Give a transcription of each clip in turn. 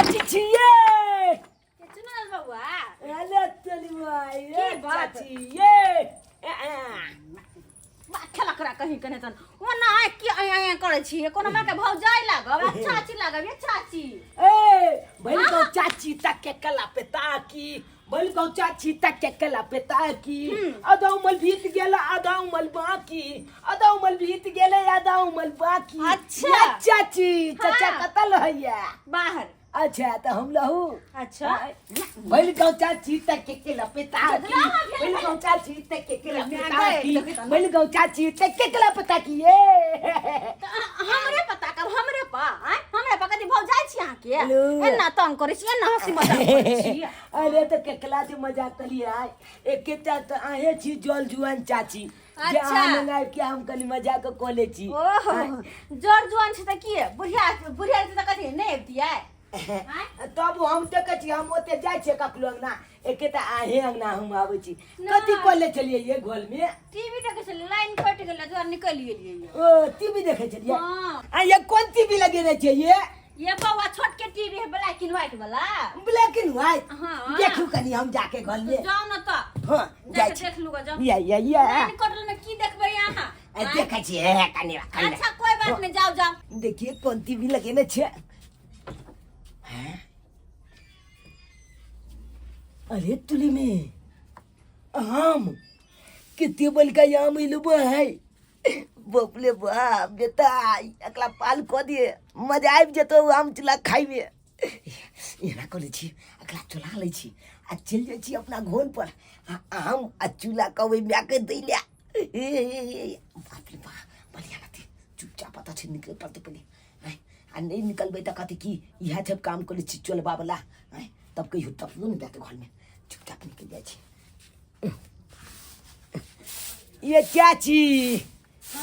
चाची छियै। चुनल बबुआ। अरे चली भाई। की बात? चाची ये खेला करा कहीं कने तन ओना आइ की आइ आइ करै छी, कोनो माँ के भौजाइ लागब आ चाची लागब ये चाची। ए भइल कहू चाची तक के कला पे ताकी, भइल कहू चाची तक के कला पे ताकी, आधा उमल बीत गेल आधा उमल बाकी, आधा उमल बीत गेल आधा उमल बाकी। अच्छा। ये चाची चाचा हाँ। कतल हैया? बाहर। अच्छा तऽ हम लहू। अच्छा। भइल कहू चाची तक के कला पे ताकी, भइल कहू चाची तक के कला पे ताकी, भइल कहू चाची तक के कला पे ताकी। ये तऽ हमरे पता कब हमरे पा आँय हमरे पा कथी भौजाइ छी अहाँके? हेलो। एना तंग करै छी, एना हँसी मजाक करै छी। अरे तऽ केकला जे मजाक कलियै आइ एकेटा तऽ अहें छी जल जुआन चाची जे अच्छा। अहाँ लग आबि के हम कनि मजाक कऽ लै छी। ओहो, जर जुआन छी तऽ की बुढ़िया बुढ़िया रहतै तऽ कथी नहि अबितियै आँय? तब हम देखै छी, हम ओते जाइ छियै ककरो अंगना, एकेटा अहें अंगना हम आबै छी। नहि। कथी कऽ लै छलियै ये घोल में? टीवी देखै छलियै, लाइन कटि गेलै दुआरे निकलि गेलियै ये। ओ टीवी देखै छलियै? हँ। आ ये कोन टीवी लगेने छियै ये? ये बौआ छोट के टीवी है, ब्लैक एंड व्हाइट वाला। Black and white? हाँ। देखू कनी हम जाके घर में। जाओ ना तो। हाँ, जाइ जाके छी। देख लूगा जाओ। या या या। लाइन कटल में की देखबै अहाँ? आ, देखै छियै हे, कनी कनी। अच्छा कोई बात नहीं, जाओ जाओ। देखिए कोन टीवी लगेने छियै। हैं? अरे तुली में आम कितने बल का आम इलुबो है, बाप रे बाप। बेटा एकरा पाल कऽ दिए, मजा आबि जेतौ आम चूल्हा खाइमे। एना कऽ लै छी, एकरा चोरा लै छी आ चलि जाइ छी अपना घोल पर आ आम आ चूल्हा कहबै मायके दै लए। ए बाप रे बाप, बढ़िआँ रहतै। चुपचाप पता छै निकलै पड़तै पहिले। आँय, आ नहि निकलबै तऽ कहतै कि इएह सब काम करै छी चोलबावला। आँय, तब कहियो टपलो नहि देतै घरमे। चुपचाप निकलि जाइ छी। ये चाची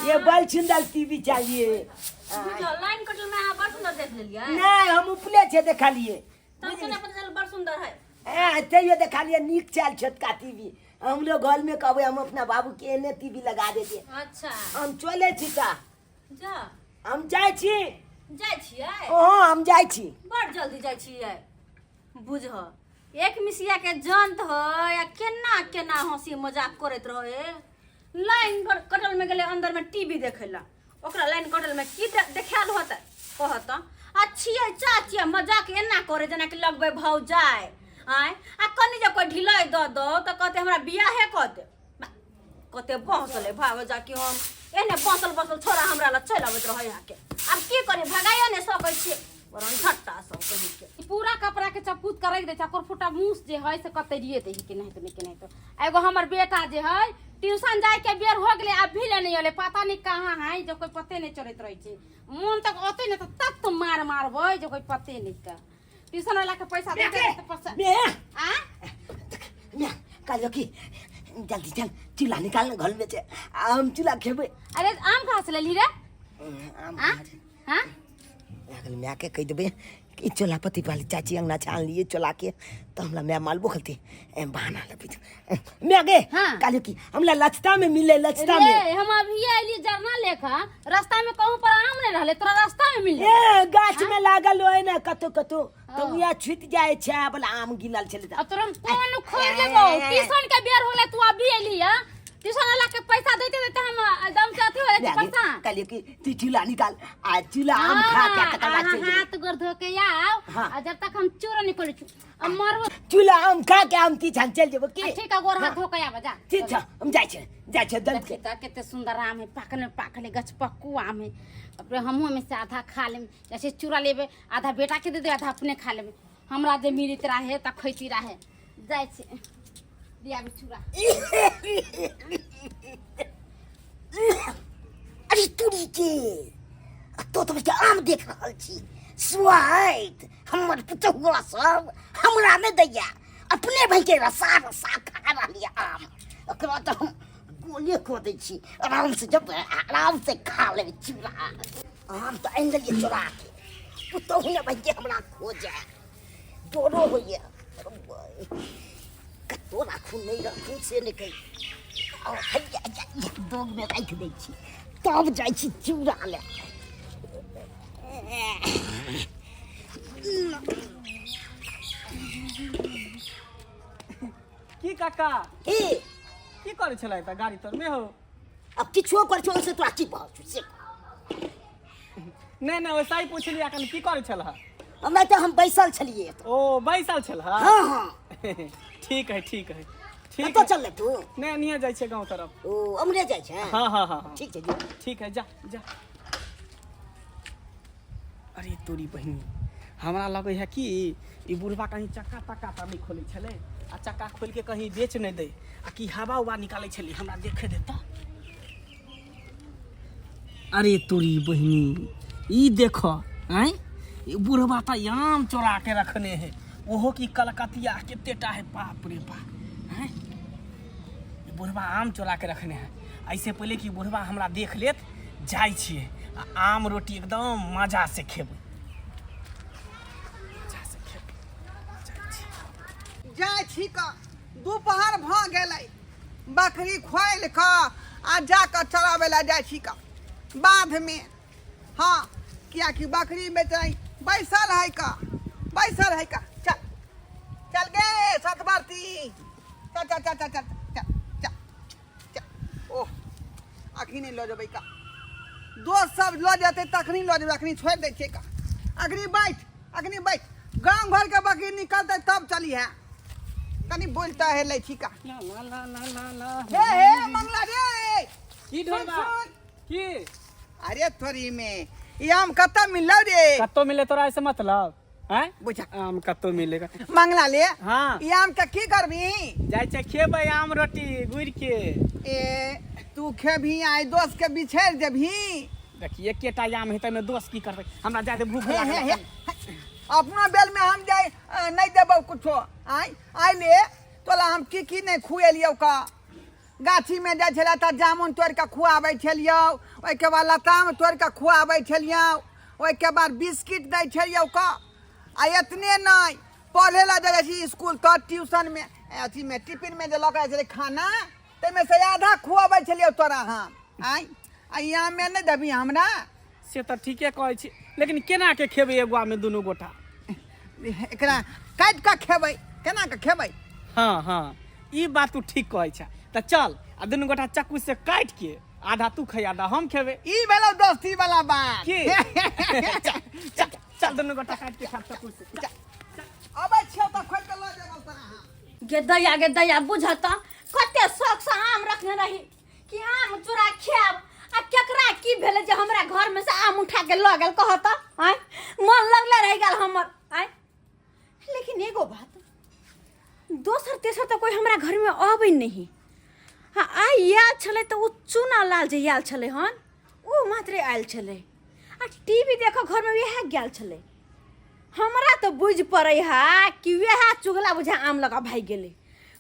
ये बड़ सुंदर टीवी चाहिए। बुझल लाइन कटल में अहाँ बड़ सुंदर देख लेलियै? नहीं, हम उपले छे देखलिए। तब केना पता चलल बड़ सुंदर है? ए तैयो देखलिए, नीक चाल छोटका टीवी। हम लोग घर में कहबै हम अपना बाबू के एने टीवी लगा देते। अच्छा। हम चले छी ता। जा। हम जाइ छी। जाइ छियै? ओहो हम जाइ छी। बड़ जल्दी जाइ छियै। बुझ एक मिसिया के जंत हो या केना केना हंसी मजाक करैत रहे। लाइन कटल में गेलै अंदर में टीवी देखै ला, ओकरा लाइन कटल में की देखायल होतै कहत? आ छियै चाची मजाक एना करे जेना कि लगबै भौजाइ। आँय, आ कनि जे कोइ ढिलाइ दऽ दौ तऽ कहतै हमरा बियाहे कऽ दे। कते बहसलै भागो जाकि हम एहने बसल बसल छोरा हमरा लग चलि अबैत रहै अहाँके। आब की करी, भगाइयो नहि सकै छियै, बड़ झट्टा सब कही के। पूरा कपड़ा के चपूत कर रख दे छै, ओकर फुटा मूस जे है से कतरिए दे के नहीं तो नहीं के नहीं तो। एगो हमर बेटा जे है ट्यूशन जाय के बेर हो गेलै, अभी ले नहीं अलै, पता नहीं कहाँ है, जो कोई पते नहीं चलैत रहै छै। मोन तक औतै ने तऽ तब तो मार मारबै जो कोई पते नहीं का। ट्यूशन वाला के पैसा दे दे तऽ पैसा मे आ मे कहलियो कि जल्दी चल चूल्हा निकाल ने घर में छै, आम चूल्हा खेबै। अरे आम कहाँ से लेलही रे? आम आ? हाँ? अगल माय के कहि देबै कि चोला पति वाली चाची अंगना छान लिए चोला के, तो हमरा माय मालबो खलती ए बहाना लगबै माय गे। हाँ। कहलियो कि हमरा लचता में मिले, लचता में। रे हम अभी आइली जरना लेखा, रास्ता में कहूं पर आम नहीं रहले, तोरा रास्ता में मिल ए गाछ में लागल होय ने कतो कतो, तो उया छूट जाय छै बोला आम गिलल छले। अब तोरा हम कोन खोल लेबो? ट्यूशन के बेर होले, तू अभी एली है। ट्यूशन वाला के पैसा देते देते हम एकदम से अथी हो जाय परेशान। कहलियो कि तू चूल्हा निकाल आ चूल्हा आम खा के तकर बाद चलि जेबै। हाथ गोर धो के आओ। हाँ। आ जब तक हम चूर निकल छु आ मरबो। चूल्हा आम खा के हम तीछान चलि जेबो की। ठीक है, गोर हाथ धो के आबा जा। ठीक छै, हम जाइ छियै, जाइ छियै दंत के। देखी तऽ कते सुंदर आम है, पाकल में पाकल है, गछपक्कू आम है। अपने हमहूँ में से आधा खा लेम, जैसे चूड़ा लेबे आधा बेटा के दे देबै, आधा अपने खा लेबै। हमरा जे मिलित रहे तऽ खैती रहे। जाइ छी दियाबे चूड़ा। अरे तुरी के तो तो के आम देख रहल छी स्वाद, हमर पुतहुआ सब हमरा नहि दैया, अपने भाई के रसा रसा खा रहलियै आम। ओकरा तऽ हम गोले कऽ दै छी, आराम से जब आराम से खा लेबै चूड़ा। आम तऽ आनि लेलियै चोरा के, पुतहु ने भाई के हमरा खोजए, डरो होइए कतौ राखू नहि राखू से नहि कही। दोगमे राखि दै छी, तब जाइ छी चूड़ा लए। काका। की? की करै छलै तऽ गाड़ी तर में हो? अब किछो कर छो से तोरा की भऽ छौ से? नहि नहि, वैसा ही पुछलियै अखन की करै छलह। हमरा तऽ हम बैसल छलियै एतऽ। ओ बैसल छलह? हँ हँ। ठीक है ठीक है ठीक। कतऽ चललै तू? नहि, एनिये जाइ छियै गाँव तरफ। ओ अमरे जाइ छै? हँ हँ हँ हँ। ठीक छै जो। ठीक है, जा जा। अरे तोरी बहिनी, हमरा लगै है कि ई बुढ़बा कहीं चक्का तक्का तऽ नहि खोलै छलै आ चक्का खोलि के कहीं बेच नहि दै आ कि हवा उवा निकालै छलै, हमरा देखे देता। अरे तोरी बहिनी, ई देख आँय, ई बुढ़बा तऽ आम चोरा के रखने है, ओहो की कलकतिया कतेटा है। बाप रे बाप, आँय, ई बुढ़बा आम चोरा के रखने है। ऐसे पहले कि बुढ़बा हमरा देख लेत, जाइ छियै आ आम रोटी एकदम मजा से खेबै, मजा से खेबै। जाइ छियै। जाइ छी कऽ, दुपहर भऽ गेलै, बकरी खोलि कऽ आ जा कऽ चराबै लए जाइ छी कऽ बाधमे। हँ, कियाकि बकरी बेचै बैसल है कऽ, बैसल है कऽ। चल चल गे सतबरती, चल चल चल चल चल चल चल चल। ओह, अखनी नहि लऽ जेबै का, दोस्त सब लऽ जेतै तखनी लऽ जेबै, अखनी छोड़ि दै छियै का। अखनी बैठ, अखनी बैठ, गाँव घरके बकरी निकलतै तब चली है। कनि बोलता है लै छी का। ला ला ला ला ला ला। हे हे मंगला रे। की सुन ढोलबा? सुन। की? अरे तोरी में ई आम कतऽ मिललौ रे? कतौ मिले तोरा ऐसे मतलब हैं? बुझा। आम कतौ मिलेगा। मंगला ले। हाँ। ई आम के की करबी? जाइ छै खेबै आम रोटी गुड़ के। ए तू खेबही आइ दोस्त के बिछेड़ देबही? देखिए, एकेटा आम है तमे दोस्त की करबै, हमरा जादे भूख हे लागल हे है। हे, अपना बेल में हम जाय नहीं देबौ कुछो। आइ आइ ले, तोला हम की की नहीं खुएलियौ का। गाछी में जाइ छलै तऽ जामुन तोड़ि कऽ खुआबै छलियौ, ओहिके बाद लताम तोड़ि कऽ खुआबै छलियौ, ओहिके बाद बिस्किट दै छलियौ का। आ एतने नहि, पढ़े लए जाइ छी इसकुल तऽ ट्यूशनमे अथीमे टिफिनमे जे लऽ कऽ जाइ छलै खाना, ताहिमे से आधा खुआबै छलियौ तोरा हम। आइ आ ई आममे नहि देबही हमरा? से तऽ ठीके कहै छी, लेकिन केना के खेबै एगो आममे दुनू गोटा? एकरा काटि कऽ खेबै, केना कऽ खेबै? हँ हँ, ई बात तू ठीक कहै छ। तऽ चल आ दुनू गोटा चक्कू से काटि के आधा तू खै आधा हम खेबै। ई भेलौ दोस्ती वाला बात। की चल चल चल, दुनू गोटा काटि के खा चक्कू से, चल। अबै छियौ तऽ खोलि कऽ लऽ जेबौ तोरा हम। गे दैया, गे दैया, बुझत कते शौक से आम रखने रही कि आम चोरा खायब, आ केकरा की भेलै जे हमरा घर में से आम उठा के लऽ गेल? कहत आँय, मन लगले रहि गेल हमर आँय। लेकिन एगो बात, दोसर तेसर तऽ कोइ हमरा घर में अबै नहीं। आ आइ आयल छलै तऽ ओ चूना लाल जे आयल छलै हन, ओ मात्रे आयल छलै आ टीवी देखऽ घरमे वएह गेल छलै। हमरा तऽ बुझि पड़ै है कि वएह चुगला बुझा आम लऽ कऽ भागि गेलै।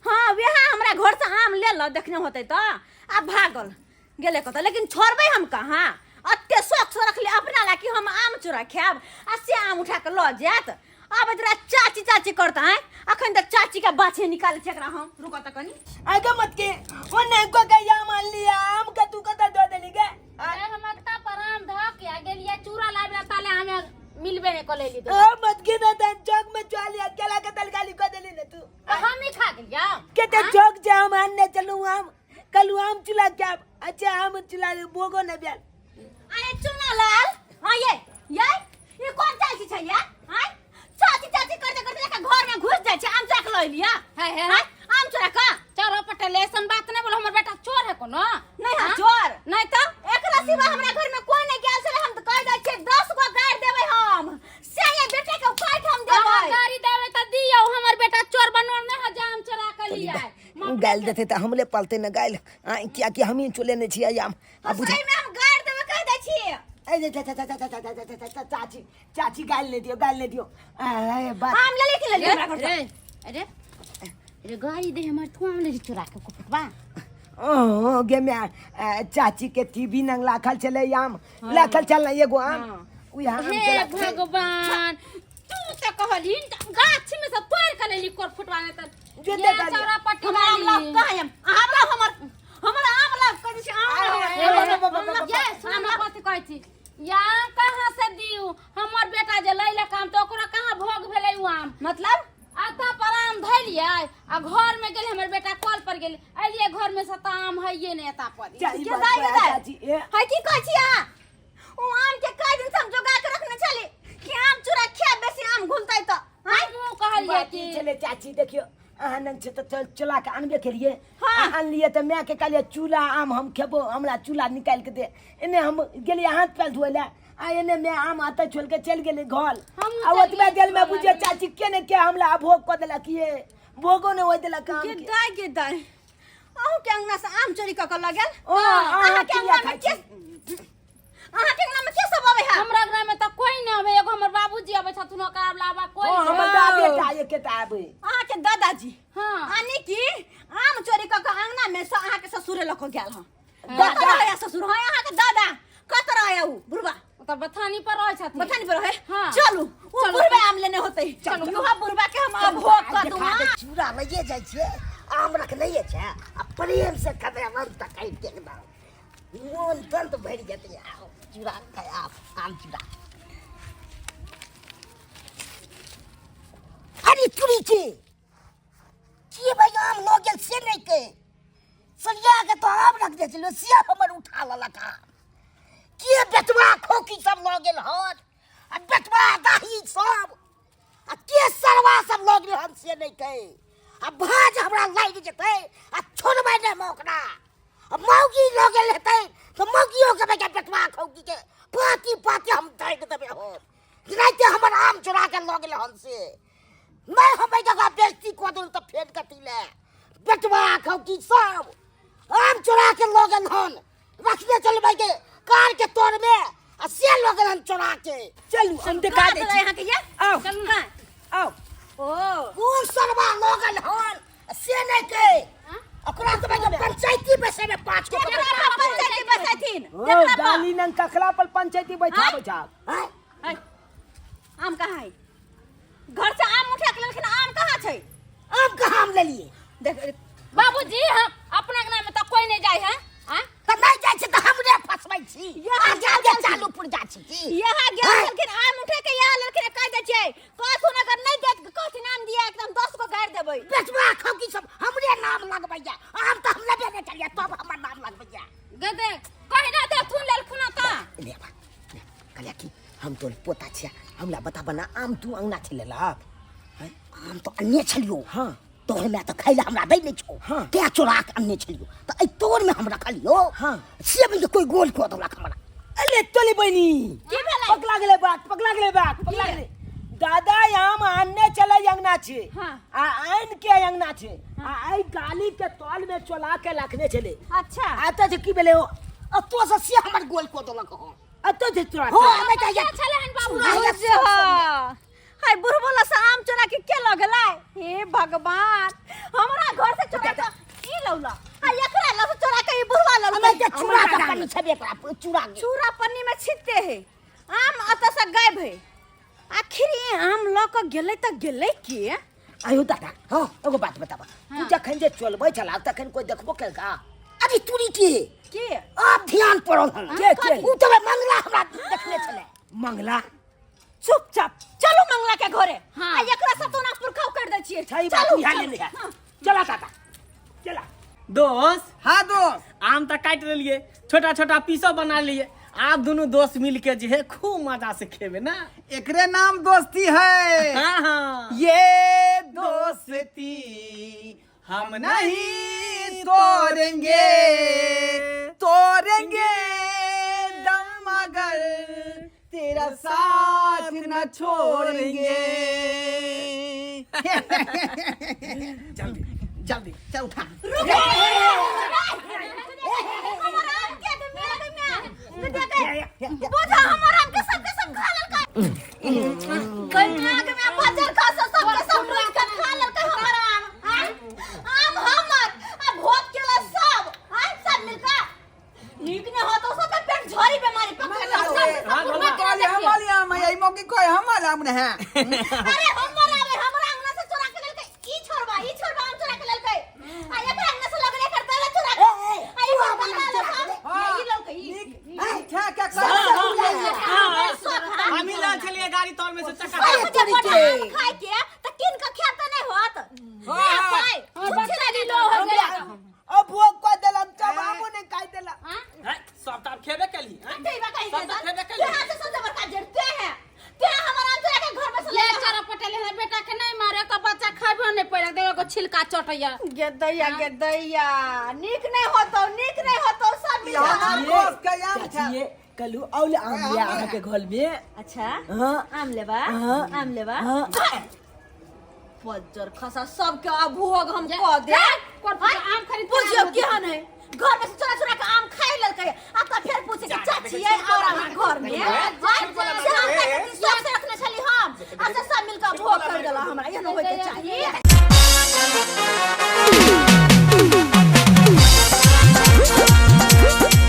हँ, वएह हमरा घरसँ आम लेलक, देखने होतै तऽ आ भागल गेलै कतऽ। लेकिन छोड़बै हम कहाँ? एते शौकसँ रखली अपना ला कि हम आम चोरा खायब आ से आम उठा कऽ लऽ जायत। आब तोरा चाची चाची करता है, अखन तक चाची के बाछे निकालै छै एकरा हम। रुकऽ तऽ कनी। आगे मत के ओ नहीं को के या मान लिया आम के तू कत दो देली के? अरे हम अत्ता पर आम धऽ के आ गेलियै चूड़ा लाबि ला, ताले हमे मिलबे नहि कऽ लेली। ओ मत के ना तन चौक में चल केला के तलकाली को देली ने तू? हम ही खा गेलियै। के ते चौक जा हम आनने चलू आम, कल आम चुला के। अच्छा आम चुला बोगो ने ब्याल। अरे चुना लाल, हाँ ये ये ये कौन चाची छै ये? हाँ, चाची चाची करते करते लेके घर में घुस जाय छै, आम चोरा के लऽ लिया है है। हाँ, आम चोरा का। चलो पटेल, ऐसन बात नहीं बोलो, हमर बेटा चोर है कोनो? नहीं हाँ हाँ? चोर नहीं तो एकरा सिवा हमरा घर में कोई नहीं गेल छलै। हम तो कह दै छियै 10 गो गारि देबै हम, से ये बेटा के काटि हम अहाँ देबै। गाड़ी देबै तऽ दियौ, हमर बेटा चोर बनोर नहीं है जे आम चोरा के लिया। गालि देते तऽ हमले पलते ने गालि, कियाकि हमही चोलेने छियै आम आ बुझा। सही में हम गारि देबै, कह दै छियै। ए जे चा चा चा चा चा चा चा चा, चाची चाची, गालि नहि दियौ, गालि नहि दियौ। ए बात आम लेले कि लेले हमरा घर से? अरे अरे अरे, गाड़ी दे हमर, तू आम ले चोरा के कुटवा। ओ गे मैं, चाची के टीवी नंग लाखल छलै आम, लाखल छल एगो आम, उएह आम हे चोरा के। भगवान, तू तऽ कहलही गाछ में से तोड़ के लेली कोर फुटवा ने तऽ जे ये देखलियै। चौरा पट्टी हमर आम वाली। लग कहाँ आम? आम लग हमर, हमर आम लग कह दै छी आम लग हमर। ये सुन ना, कथी कहै छी या कहाँ से दियू? हमर बेटा जे लैलक आम तऽ ओकरा कहाँ भोग भेलै उ आम? मतलब अतऽ पर आम धैलियै। बुझलियै आ घर में गेल हमर बेटा कल पर गेल अलियै घर में से तऽ आम हइये नहि एता पर चाही के बात दाइ बा, दाइ चाची, ए। है की कहै छी अहाँ ओ आम के कई दिन से हम जोगा के रखने छली कि आम चूरा खा बेसी आम घुलतै तऽ आँय? हमहूँ कहलियै बात ई कि छलै चाची देखियौ अहाँ नन छै तऽ चला के आनबे केलिए हाँ। आ आनलिए तऽ मायके कहलिए चूल्हा आम हम खेबो हमरा चूल्हा निकालि के दे एने हम गेलिए हाथ पैर धोए लए आ एने माय आम अतऽ छोड़ि के चलि गेलै घर हमहूँ आ चलि ओतबे गेलियै देरमे चूल्हा बुझियौ लए। चाची के ने के हमरा अभोग कऽ देलक ये भोगो नहि होइ देलक आम गे के दाइ गे दाइ अहूँ के अंगना से आम चोरी कऽ के लऽ गेल ओ, अहाँ अहाँके किया अंगना में खाइ के अहाँके अंगना में के सब अबै है हमरा घर में तऽ कोई नहि अबै एगो हमर बाबूजी अबै छथुन ओकरा अलावा कोई ओ नहि। हमर दादे टा एकेटा आबै अहाँके दादाजी हाँ यानी कि आम चोरी कऽ के अंगना में से अहाँके ससुरे लऽ कऽ गेल हँ दादा। कतऽ रहैया ससुर हँ अहाँके दादा कतऽ रहैया उ बुढ़बा ओ तऽ बथानी पर रहै छथिन बथानी पर रहे हाँ। चलू उ बुढ़बा आम लेने होतै चलू। उहा बुढ़बा के हम अभोग कऽ दूँ देखा हाँ। दे, चूड़ा लैए जाइ छियै आम रखनैए छै आ प्रेम से खेबै आम तऽ काटि के एकदम मोन तंत भरि जेतै आब चूड़ा खाय आब आम चूड़ा अरे चूड़ी के के भाई आम लऽ गेल से नहि के सरिया के तो आम रख दे छलियै से हमर उठा लेलक आम के बेटवा खोकी सब लऽ गेल हन आ बेटवा दाही सब आ के सरवा सब लऽ गेल हन से नहि कहे आ भाज हमरा लागि जेतै आ छोड़बै नहि हम ओकरा आ मौगी लऽ गेल हेतै तऽ मौगियो के बेटा बेटवा खौकी के पाती पाती हम दागि देबै हम राइते हमर आम चोरा के लऽ गेल हन से नहि हम एहि जगह बेइज्जती कऽ देलहुँ तऽ फेर कथी लए बेटवा खौकी सब आम चोरा के लऽ गेल हन रखने चलबै के कार के तोर में आ से लऽ गेल हन चोरा के चलू हम देखा दै छी अहाँके ये आउ चलू ना आउ ओ कोन सरवा लऽ गेल हन से नहि के ओकरा तऽ भाई पंचायती बैसे में पांच गो केकरा पर पंचायती बैसेथिन ओ केकरा पर गाली नंग कखला पर पंचायती बैठा बैठा आँय? है, आम कहाँ है घर से आम उठा के लेलखिन आम कहाँ छै आम कहाँ हम लेलिए देख बाबूजी हम अपना अंगना में तऽ कोई नहीं जाय है आँय? तऽ नहि जाइ छी तऽ हमरे फसबै छी यहाँ आगे आगे चालू पुरजा छी की यहाँ गेल छलखिन आम उठा के यहाँ लेलखिन कह दै छियै कहथुन अगर नहि देत कहथिन आम दिया एकदम 10 गो गाड़ि देबै बेचवा खौकी सब हमरे नाम लगबैया आम तऽ हम लेबे नहि करियै तब हमर नाम लगबैया गे देख कही ना देथुन लेलखुन तऽ ले बा कहलिया कि हम तोर पोता छिया हमरा बता बना आम तू अंगना छै लेलक आम तऽ अन्ने छलियो हाँ। तोहर माय तऽ खाइ लए हमरा दै नहि छौ हाँ। तें चोरा के अन्ने छलियो तऽ एहि तोरमे हम रखलियो हाँ। से बुझियौ कोई गोल कऽ देलक हमरा अरे तोली बहिनी की भेलै? पकड़ा गेलै बात पकड़ा गेलै बात पकड़ा गेलै दादा आम आनने चले अंगना छै हाँ। आ आन के अंगना छै आ एहि गाली के तल में चोला के रखने छलै अच्छा आता छै की भेलै ओ आ तो से से हमर गोल कऽ देलक हँ अतो छै तोरा हो हमे तऽ क्या छलै हन बाबू हाय बुढ़बो ला से आम चोरा के के लगलै हे भगवान हमरा घर से चोरा के की लौला आ एकरा ला से चोरा के ई बुढ़वा हमे लौला तऽ चूड़ा के पन्नी छेबे करा चूड़ा के चूड़ा पन्नी में छिटते है आम अतऽ से गायब है आखिर ई आम लऽ के गेलै तऽ गेलै के आयो दादा हाँ एगो बात बताबा तू जखन जे चलबै छला तखन कोई देखबो केलका अरे तुरी के के आब ध्यान पड़ल हन के के उ तऽ मंगला हमरा देखने छलै मंगला चुपचाप चलू मंगला के घरे हाँ। आ एकरा सतोना पुरखाव कर दै छियै सही बात चलू यहाँ चलू। ले ले चला दादा चला दोस्त हाँ दोस्त आम तऽ काटि लेलिए छोटा छोटा पीसो बना लिए आब दुनू दोस्त मिल के जे है खूब मजा से खेबे ना एकरे नाम दोस्ती है हाँ हाँ ये दोस्ती हम नहीं तोड़ेंगे तोड़ेंगे दम मगर तेरा साथ न छोड़ेंगे जल्दी जल्दी चल उठा हमर आम के दे मेरा दे मैं दे दे बोझा हमर आम के सब के सब खा लेलकै गन्ना के मैं बजर खा सब सब के सब रोज के खा लेलकै हमर आम आम आम हमर आ भोग केला सब आम सब मिलका नीक ने होतो सब के पेट झोरी बीमारी पकड़ ले सब हाँ, बुढ़वा के कहले देखियौ। हमर आम है ई मौकी कोई हमर आम नहीं है अरे हमर आवे हमरा अंगना से चोरा के लेलकै ई छोड़बा आम चोरा के लेलकै आ एकर अंगना से लगले एकर छिलका चटैया। गेदैया गेदैया, नीक नहीं होतो, नीक नहीं होतो सब मिल। यहाँ कोस के आम चाची छै। ये कलू औल आम लिया अहाँ के घर में। अच्छा। हाँ। आम लेबा? हाँ। आम लेबा? हाँ। पज्जर खसा सबके अब भोग हम कऽ दे। कोन आम खरीद के बुझियौ आम? केहन है, घर में से चोरा चोरा के आम खाइ लेलकै आ तऽ फेर पूछे कि चाची ये और अहाँ घर में आँय? से हम तऽ शौक से रखने छली हम, आ से सब मिलके भोग कर देला हमरा। एहन होइके चाही।